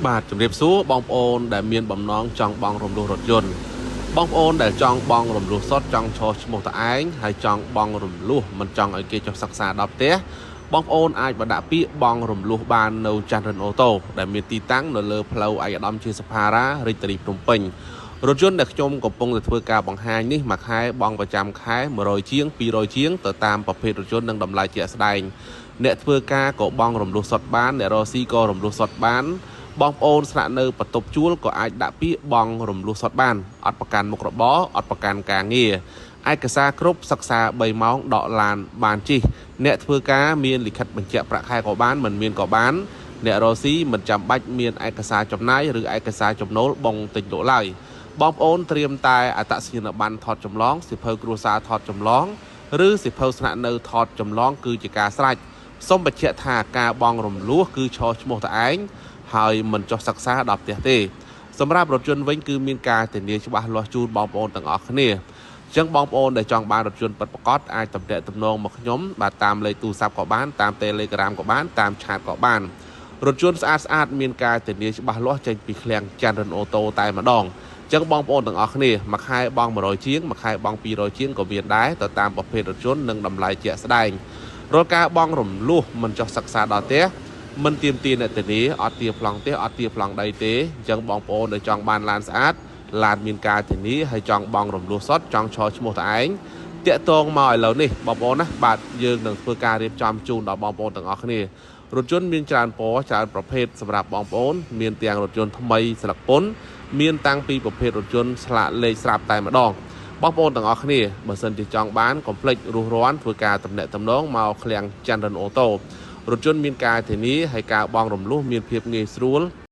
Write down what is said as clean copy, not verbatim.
បាទជម្រាបសួរបងប្អូនដែលមានបំណងចង់បង់រំលោះរថយន្តបងប្អូនដែលចង់បង់រំលោះសុទ្ធចង់ឈរឈ្មោះតឯងហើយចង់បង់រំលោះមិនចង់ឲ្យគេចុះសិក្សាដល់ផ្ទះបងប្អូនអាចបណ្ដាក់ពាក្យបង់រំលោះបាននៅចាន់រិនអូតូដែលមានទីតាំងនៅលើផ្លូវឯកឧត្តមជាសភារារាជធានីភ្នំពេញរថយន្តដែលខ្ញុំកំពុងតែធ្វើការបង្ហាញនេះមួយខែបង់ប្រចាំខែ100ជាង200ជាងទៅតាមប្រភេទរថយន្តនិងតម្លៃជាក់ស្ដែងអ្នកធ្វើការក៏បង់រំលោះសុទ្ធបានអ្នករកស៊ីក៏រំលោះសុទ្ធបានបងប្អូនស្នាក់នៅបន្ទប់ជួលក៏អាចដាក់ពាក្យបង់រំលោះសុទ្ធបានអត់ប្រកាន់មុខរបរអត់ប្រកាន់ការងារឯកសារគ្រប់សិក្សា3ម៉ោងដកឡានបានជិះអ្នកធ្វើការមានលិខិតបញ្ជាក់ប្រាក់ខែក៏បានមិនមានក៏បានអ្នករកស៊ីមិនចាំបាច់មានឯកសារចំណាយឬឯកសារចំណូលបង់ទិញលក់ឡើយបងប្អូនត្រៀមតែអត្តសញ្ញាណប័ណ្ណថតចម្លងសៀវភៅគ្រួសារថតចម្លងឬសៀវភៅស្នាក់នៅថតចម្លងគឺជាការស្រេចសូមបញ្ជាក់ថាការបង់រំលោះគឺឈរឈ្មោះតឯងហើយមិនចុះសិក្សាដល់ផ្ទះទេសម្រាប់រថយន្តវិញគឺមានការធានាច្បាស់លាស់ជូនបងប្អូនទាំងអស់គ្នាអញ្ចឹងបងប្អូនដែលចង់បានរថយន្តពិតប្រាកដអាចទំនាក់ទំនងមកខ្ញុំបាទតាមលេខទូរស័ព្ទក៏បានតាម Telegram ក៏បានតាមឆាតក៏បានរថយន្តស្អាតស្អាតមានការធានាច្បាស់លាស់ចេញពីឃ្លាំងចាន់រិនអូតូតែម្ដងអញ្ចឹងបងប្អូនទាំងអស់គ្នាមួយខែបង់100ជាងមួយខែបង់200ជាងក៏មានដែរទៅតាមប្រភេទរថយន្តនិងតម្លៃជាក់ស្ដែងរាល់ការបង់រំលោះមិនចុះសិក្សាដល់ផ្ទះមិនទៀមទាអ្នកធានាអត់ទាប្លង់ផ្ទះអត់ទាប្លង់ដីទេអញ្ចឹងបងប្អូនដែលចង់បានឡានស្អាតឡានមានការធានាហើយចង់បង់រំលោះសុទ្ធចង់ឈរឈ្មោះតឯងតាក់ទងមកឥឡូវនេះបងប្អូនណាបាទយើងនឹងធ្វើការរៀបចំជូនដល់បងប្អូនទាំងអស់គ្នារថយន្តមានច្រើនពណ៌ច្រើនប្រភេទសម្រាប់បងប្អូនមានទាំងរថយន្តថ្មីស្លឹកពុនមានតាំងពីប្រភេទរថយន្តស្លាកលេខស្រាប់តែម្ដងបងប្អូនទាំងអស់គ្នាបើសិនជាចង់បានកុំភ្លេចរុះរាន់ធ្វើការទំនាក់ទំនងមកឃ្លាំងចាន់រិនអូតូរថយន្តមានការធានាហើយការបង់រំលោះមានភាពងាយស្រួល។